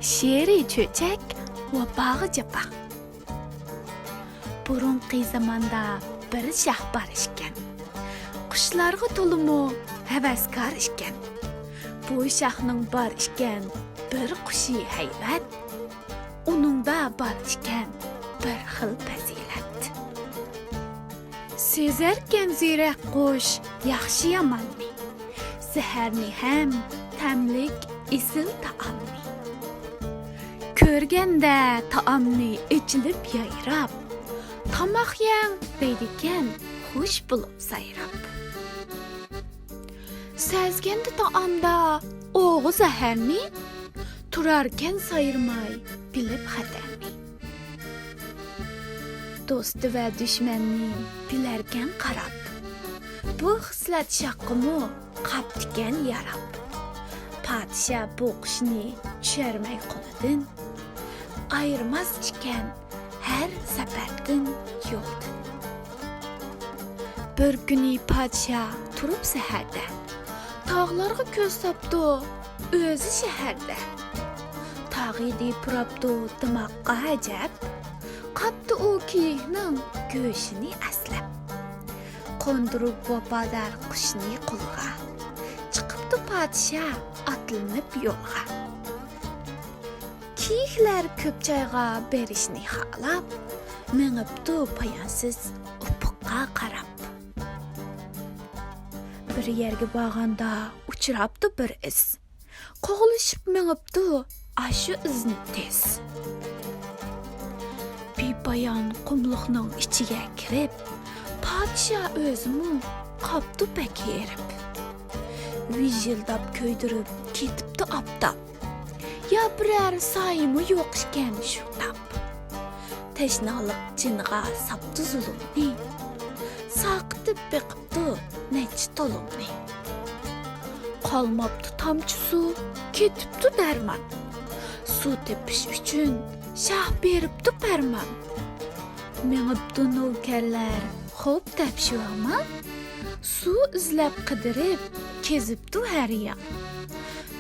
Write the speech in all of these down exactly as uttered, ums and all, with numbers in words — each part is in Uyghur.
شېئىرىي چۆچەك، ۋاپاغا جاپا. بۇرۇنقى زاماندا بىر شاھ بار ئىكەن. قۇشلارغا تولىمۇ ھەۋەسكار ئىكەن. بۇ شاھنىڭ بار ئىكەن بىر قۇشى ھەيۋەت. ئۇنىڭدا بار ئىكەن بىر خىل پەزىلەت. سېزەركەن زېرەك قۇش ياخشى-ياماننى، زەھەرنى ھەم تەملىك ئېسىل تائامنى. كۆرگەندە تائامنى ئېچىلىپ يايراپ، «تاماق يەڭ» دەيدىكەن خۇش بولۇپ سايراپ. سەزگەندە تائامدا ئوغۇ زەھەرنى، تۇراركەن سايرىماي بىلىپ خەتەرنى. دوستى ۋە دۈشمەننى بىلەركەن قاراپ، بۇ خىسلەت شاھقىمۇ قاپتىكەن ياراپ. پادىشاھ بۇ قۇشنى چۈشۈرمەي قولىدىن، ئايرىماس ئىكەن ھەر سەپەردىن يولدىن. بىر كۈنى پادىشاھ تۇرۇپ سەھەردە، تاغلارغا كۆز ساپتۇ ئۆزى شەھەردە. تاغ ھىدى پۇراپتۇ دىماققا ئەجەب، قاپتۇ ئۇ كىيىكنىڭ گۆشىنى ئەسلەپ. قوندۇرۇپ ۋاپادار قۇشنى قولىغا، چىقىپتۇ پادىشاھ ئاتلىنىپ يولغا. كىيىكلەر كۆپ جايغا بېرىشنى خالاپ، مېڭىپتۇ پايانسىز ئۇپۇققا قاراپ. بىر يەرگە بارغاندا ئۇچراپتۇ بىر ئىز، قوغلىشىپ مېڭىپتۇ ئاشۇ ئىزنى تېز. بىپايان قۇملۇقنىڭ ئىچىگە كىرىپ، پادىشاھ ئۆزىمۇ قاپتۇ بەك ھېرىپ. ۋىژىلداپ كۆيدۈرۈپ كېتىپتۇ ئاپتاپ، يا بىرەر سايىمۇ يوق ئىكەن شۇ تاپ. تەشنالىق جېنىغا ساپتۇ زۇلۇمنى، ساقىتىپ بېقىپتۇ نەچچە تولۇمنى. قالماپتۇ تامچە سۇ، كېتىپتۇ دەرمان. سۇ تېپىش ئۈچۈن شاھ بېرىپتۇ پەرمان. مېڭىپتۇ نۆكەرلەر خوپ دەپ شۇ ھامان، سۇ ئىزلەپ قىدىرىپ كېزىپتۇ ھەر يان.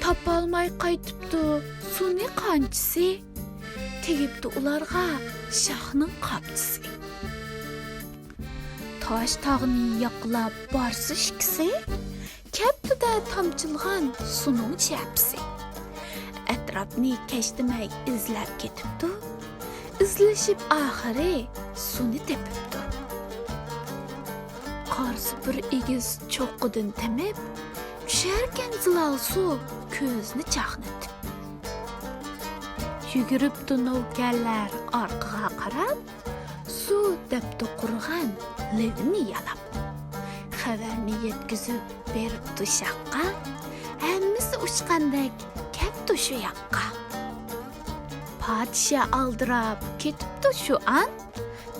تاپالماي قايتىپتۇ سۇنى قانچىسى، تېگىپتۇ ئۇلارغا شاھنىڭ قاپچىسى. تاش تاغنى ياقلاپ بارسا ئىككىسى، كەپتۇ-دە تامچىلىغان سۇنىڭ شەپىسى. ئەتراپنى كەشتىمەي ئىزلەپ كېتىپتۇ، ئىزلىشىپ ئاخىرى سۇنى تېپىپتۇ. قارىسا بىر ئېگىز چوققىدىن تېمىپ، چۈشەركەن زىلال سۇ كۆزنى چاقنىتىپ. يۈگۈرۈپتۇ نۆكەرلەر ئارقىغا قاراپ، سۇ دەپتۇ قۇرۇغان لېۋىنى يالاپ. خەۋەرنى يەتكۈزۈپ بېرىپتۇ شاھقا، ھەممىسى ئۇچقاندەك كەپتۇ شۇ ياققا. پادىشاھ ئالدىراپ كېتىپتۇ شۇ ئان،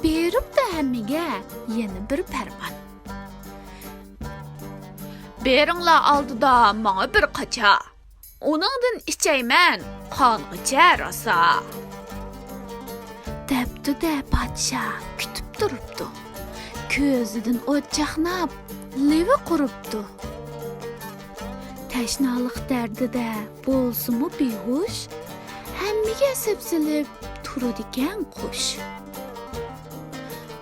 بېرىپتۇ ھەممىگە يەنە بىر پەرمان. بېرىڭلار ئالدىدا ماڭا بىر قاچا، ئۇنىڭدىن ئىچەيمەن قانغىچە راسا. دەپتۇ-دە پادىشاھ كۈتۈپ تۇرۇپتۇ، كۆزىدىن ئوت چاقناپ لېۋى قۇرۇپتۇ. تەشنالىق دەردىدە بولسىمۇ بىھوش، ھەممىگە سەپسېلىپ تۇرىدىكەن قۇش.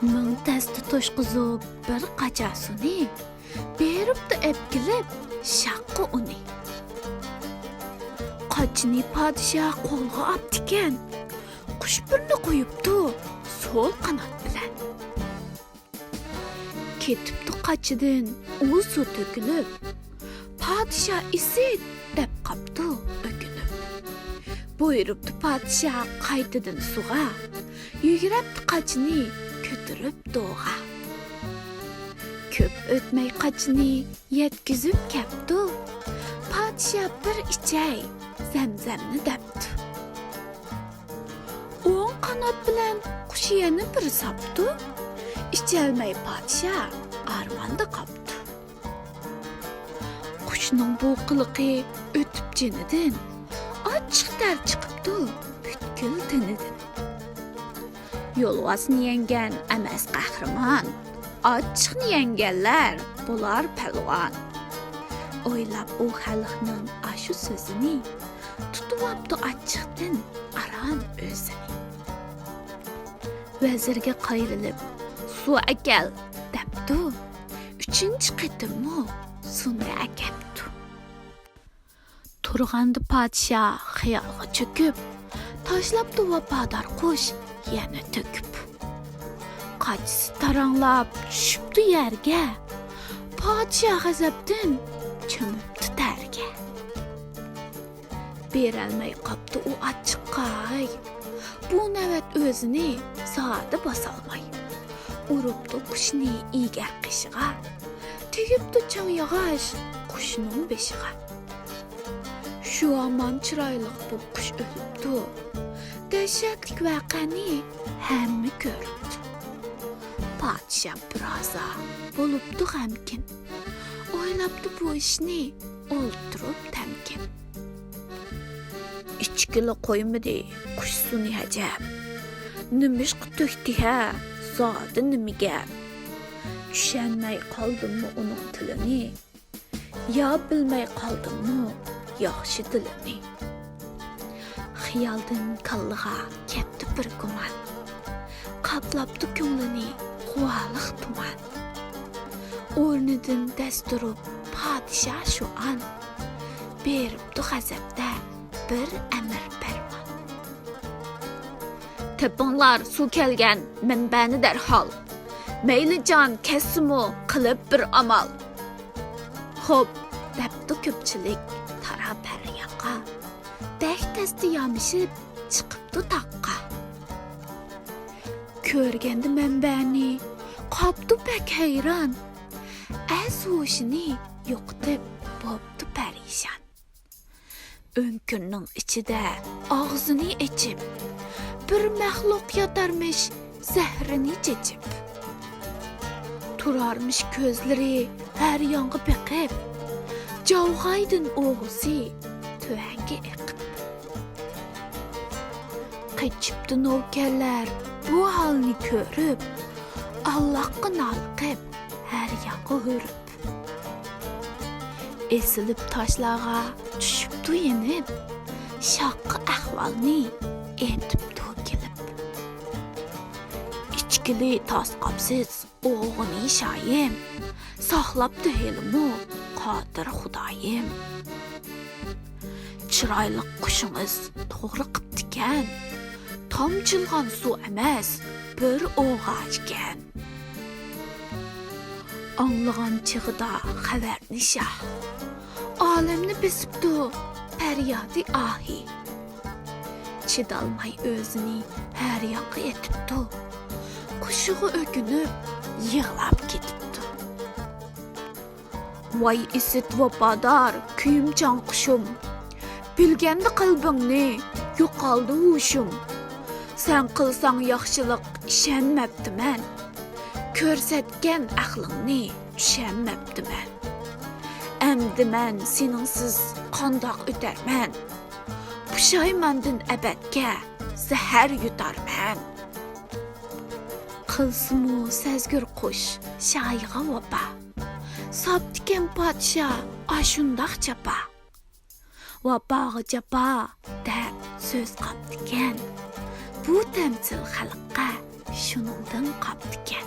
مىڭ تەستە توشقۇزۇپ بىر قاچا سۇنى، بېرىپتۇ ئەپكېلىپ شاھقا ئۇنى. قاچىنى پادىشاھ قولغا ئاپتىكەن، قۇش بىرنى قويۇپتۇ سول قانات بىلەن. كېتىپتۇ قاچىدىن ئۇ سۇ تۆكۈلۈپ، پادىشاھ ئىسىت دەپ قاپتۇ ئۆكۈنۈپ. بۇيرۇپتۇ پادىشاھ قايتىدىن سۇغا، يۈگرەپتۇ قاچىنى كۆتۈرۈپ دوغا. كۆپ ئۆتمەي قاچىنى يەتكۈزۈپ كەپتۇ، پادىشاھ بىر ئىچەي زەمزەمنى دەپتۇ. ئوڭ قانات بىلەن قۇش يەنە بىر ساپتۇ، ئىچەلمەي پادىشاھ ئارماندا قاپتۇ. قۇشنىڭ بۇ قىلىقى ئۆتۈپ جېنىدىن، ئاچچىق تەر چىقىپتۇ پۈتكۈل تېنىدىن. يولۋاسنى يەڭگەن ئەمەس قەھرىمان، ئاچچىقنى يەڭگەنلەر بولار پەلۋان. ئويلاپ ئۇ خەلقنىڭ ئاشۇ سۆزىنى، تۇتۇپ ساقلاپتۇ ئاچچىقتىن ئاران ئۆزىنى. ۋەزىرگە قايرىلىپ، «سۇ ئەكەل» دەپتۇ. ئۈچىنچى قېتىممۇ سۇنى ئەكەپتۇ. تۇرغاندا پادىشاھ خىيالغا چۆكۈپ، تاشلاپتۇ ۋاپادار قۇش يەنە تۆكۈپ. قاچىسى تاراڭلاپ چۈشۈپتۇ يەرگە، پادىشاھ غەزەپتىن چۆمۈپتۇ تەرگە. بېرەلمەي قاپتۇ ئۇ ئاچچىققا، بۇ نۆۋەت ئۆزىنى زادى باسالماي. ئۇرۇپتۇ قۇشنى ئېگەر قېشىغا، تېگىپتۇ چىڭ ياغاچ قۇشنىڭ بېشىغا. شۇ ھامان چىرايلىق بۇ قۇش ئۆلۈپتۇ. دەھشەتلىك ۋەقەنى ھەممە كۆرۈپتۇ. پادىشاھ بىرازا بولۇپتۇ غەمكىن. ئويلاپتۇ بۇ ئىشنى ئولتۇرۇپ تەمكىن. ئىچكىلى قويمىدى قۇش سۇنى ھەجەپ. نېمىشقا تۆكتى ھە، زادى نېمە گەپ؟ چۈشەنمەي قالدىممۇ ئۇنىڭ تىلىنى؟ يا بىلمەي قالدىممۇ ياخشى دىلىنى؟ خىيالدىن كاللىغا كەپتۇ بىر گۇمان. قاپلاپتۇ كۆڭلىنى غۇۋالىق تۇمان. ئورنىدىن دەس تۇرۇپ پادىشاھ شۇ ئان، بېرىپتۇ غەزەپتە بىر ئەمىر پەرمان. تېپىڭلار سۇ كەلگەن مەنبەنى دەرھال. مەيلى جان كەتسىمۇ قىلىپ بىر ئامال. خوپ، دەپتۇ كۆپچىلىك تاراپ ھەر ياققا. بەك تەستە يامىشىپ چىقىپتۇ تاغقا. كۆرگەندە مەنبەنى قاپتۇ بەك ھەيران. ئەس ھوشىنى يوقىتىپ بوپتۇ پەرىشان. ئۆڭكۈرنىڭ ئىچىدە ئاغزىنى ئېچىپ، بىر مەخلۇق ياتارمىش زەھىرىنى چېچىپ. تۇرارمىش كۆزلىرى ھەر يانغا بېقىپ، جاۋغايدىن ئوغۇسى تۆۋەنگە ئېقىپ. قېچىپتۇ نوكەرلەر بۇ ھالنى كۆرۈپ، ئاللاققا نالقىپ ھەر يانغا ھۆرۈپ. ئېسىلىپ تاشلارغا چۈشۈپتۇ يېنىپ، شاققا ئەھۋالنى ئېيتىپتۇ كېلىپ. ئىچكىلى تاس قاپسىز ئوغۇنى شايىم، ساقلاپتۇ ھېلىمۇ قادىر خۇدايىم. چىرايلىق قۇشىڭىز توغرا قىپتىكەن، تامچىلىغان سۇ ئەمەس، بىر ئوغا ئىكەن. ئاڭلىغان چېغىدا خەۋەرنى شاھ، ئالەمنى بېسىپتۇ پەريادى ئاھى. چىدالماي ئۆزىنى ھەر ياققا ئېتىپتۇ. قۇشىغا ئۆكۈنۈپ يىغلاپ كېتىپتۇ. ۋاي ئىسىت ۋاپادار كۆيۈمچان قۇشۇم، بىلگەندە قەلبىڭنى يوقالدى ھوشۇم. سەن قىلساڭ ياخشىلىق ئىشەنمەپتىمەن، كۆرسەتكەن ئەقلىڭنى چۈشەنمەپتىمەن. ئەمدى مەن سېنىڭسىز قانداق ئۆتەرمەن؟ پۇشايماندىن ئەبەدكە زەھەر يۇتارمەن. قىلسىمۇ سەزگۈر قۇش شايىغا ۋاپا، ساپتىكەن پادىشاھ ئاشۇنداق جاپا. ۋاپاغا جاپا دەپ سۆز قاپتىكەن، بۇ تەمسىل خەلققە شۇنىڭدىن قاپتىكەن.